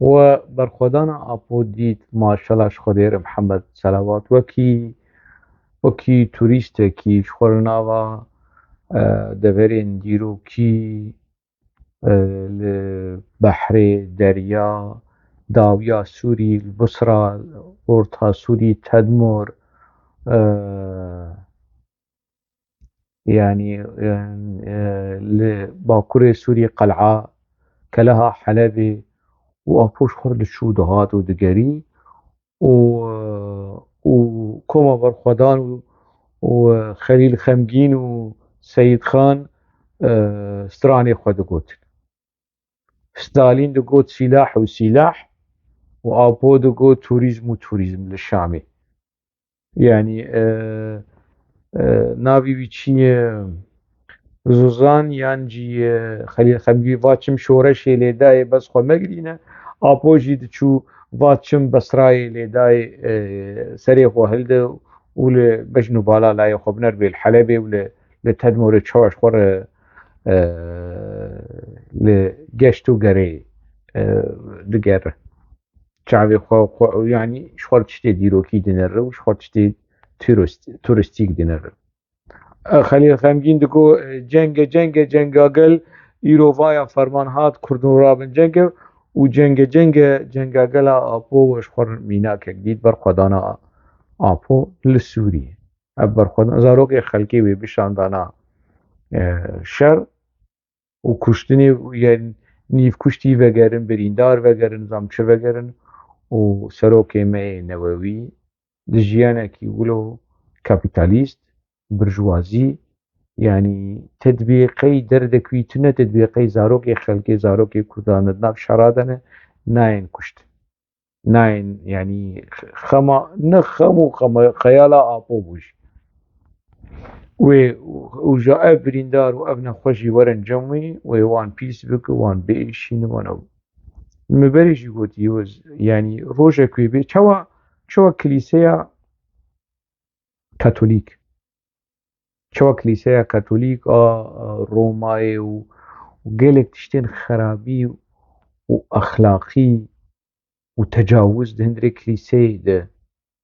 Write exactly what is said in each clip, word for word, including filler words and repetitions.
We berxwedana Apo dît, maşela ji Xwedê re Mihemed selawat, wekî, wekî turîstekî ji xwe re nava, e, deverên dîrokî, e, li behrê, derya, dawiya Sûrî, li Busra, orta Sûrî, Tedmor, e, yanî, e, e, li bakurê Sûrî, Qel'a, Keleha Helebê û Apo ji xwe re diçû, dihat û digerî û, û koma berxwedan û, û Xelîl Xemgîn û Seyîd Xan, e, stranê xwe digotin. Stalîn digot sîlah û sîlah û Apo digot turîzm û turîzm li Şamê. Yanî, e, e, navê wî çi ye? Zozan yan jî, e, Xelîl Xemgîn va çim şoreşê lê dayê, bes xwe megirîne. Apo jî diçû va çim Besrayê lê dayê, e, serê xwe hilde û li bejn û bala layê xwe bineribê li Helebê û li, li Tedmorê çawa ji xwe re, e, li geşt û gerê, e, digere. Çavê xwe, xwe, yanî ji xwe tiştê dîrokî dinere û ji xwe tiştê turist-, turistîk dinere. E, Xelîl Xemgîn digo, e, cenge, cenge, cengagel, îro vaya ferman hat, Kurdin rabin cenge û cenge, cenge, cengagela Apo we ji xwe re mînakek dît, berxwedana Apo li Sûriyê. Ev berxwedan, zarokê xelkê wê bişandana, e, şer û kuştinê, yên nîvkuştî vegerin, birîndar vegerin, zam çi vegerin û serokê me yê newewî di jiyanekî wilo kapîtalîst, burjwazî, yanî te dibê qey derdek wî tune, te dibê qey zarokê xelkê, zarokê Kurdan di nav şera de ne, nayên kuştin. Nayên, yanî xema, ne xem û xema, xeyala Apo bû jî. Wê û ja ev birîndar û ev nexweş jî werin cem wî, wê wan pîs bike, wan biêşîne, wan ew. Min berê jî gotî, yanî rojek wê bê, çawa, çawa kilîseya Katolîk, çawa kilîseya Katolîk a, a Romayê û, û gelek tiştên xerabî û exlaqî û tecawuz di hundirê kilîseyê de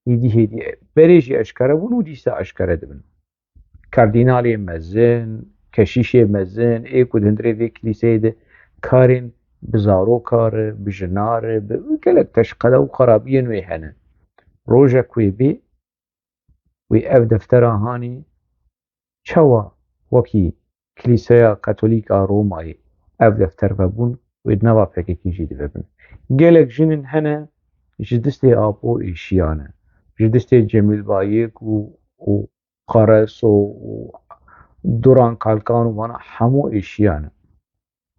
êdî hêdî berê jî eşkere bûn û dîsa eşkere dibin. Kardînalê mezin, keşîşê mezin, ê ku di hundirê vê kilîseyê de karên bi zaroka re, bi jina re, bi gelek teşqele û xerabiyên wê hene. Rojek wê bê, wê ev deftera hanê çawa wekî Kilîseya Katolîk a Romayê ev defter vebûn, wê di nava P K K jî divebin. Gelek jinên hene ji distê Apo êşiyane, ji distê Cemîl Bayik û, û Qareso û Duran Kalkan û vana hemû êşiyane.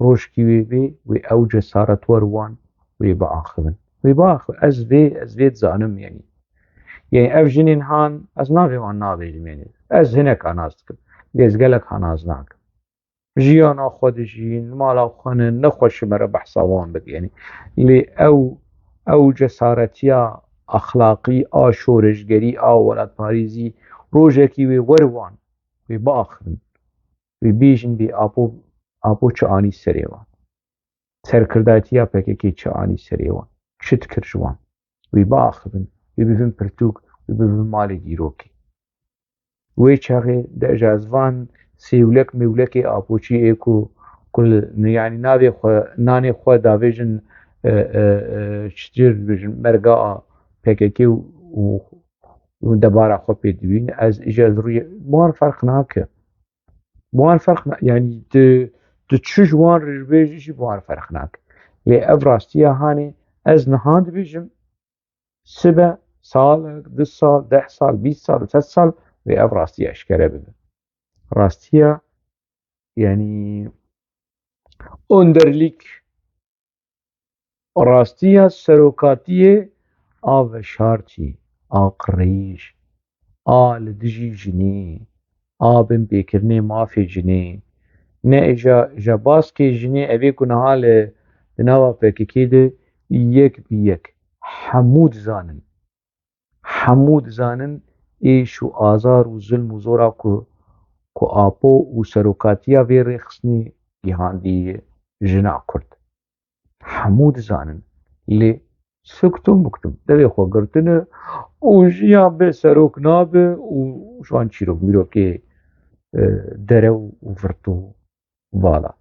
Rojkî wê bê, wê ew cesaretwer wan wê biaxivin. Wê biaxivin. Ez vê, ez vê dizanim, yanî. Yanî ev jinên han, ez navê wan nabêjim, yanî. Ez hineka nas dikim. Lê ez gelek ha nas nakim. Jiyana xwe dijîn, mala xwe ne, nexweş ji me re behsa wan bike, yanî. Lê ew, ew cesaretiya exlaqî, a şoreşgerî, a welatparêzî, rojekî wê wer wan, wê biaxivin. Wê bêjin bê Apo, Apo çi anî serê wan. Serkirdayetiya P K K çi anî serê wan. Çi dikir ji wan. Wê biaxivin. Wê bibin pirtûk, wê bibin malê dîrokê. Wê çaxê de ji ez van sêwlek mêwlekê Apoçî ê ku, ku li, yanî navê xwe, nanê xwe davêjin, e, e, e, çi dibêjin, merga a P K K û, û, û debara xwe pê dibîn. Ez, ji ez rûyê, bi wan ferq nake. Bi wan ferq na-, yanî di, di çi ji wan re bêjî jî bi wan ferq nake. Lê ev rastiya hanê ez niha dibêjim, sibe, salek, du sal, deh sal, bîst sal, sed sal wê ev rastiya eşkere bibe. Rastiya, yanî, önderlik Rastiya serokatiyê a veşartî, a qirêj, a li dijî jinê, a binpêkirinê mafê jinê, ne îja, îja baskê jinê, evê ku niha li, di nava P K K de yek bi yek hemû dizanin. Hemû dizanin êş û azar û zulm û zora ku, ku Apo û serokatiya vê rêxistinê gihandiye jina Kurd. Hemû dizanin. Lê suktum buktum. Devê xwe girtine û jiyan bê serok nabe û şan çîrok mîrokê, e, dere û virt û vala.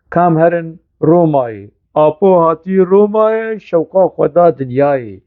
Kam herin Romayê. Apo hatî Romayê, şewqa xwe da dinyayê.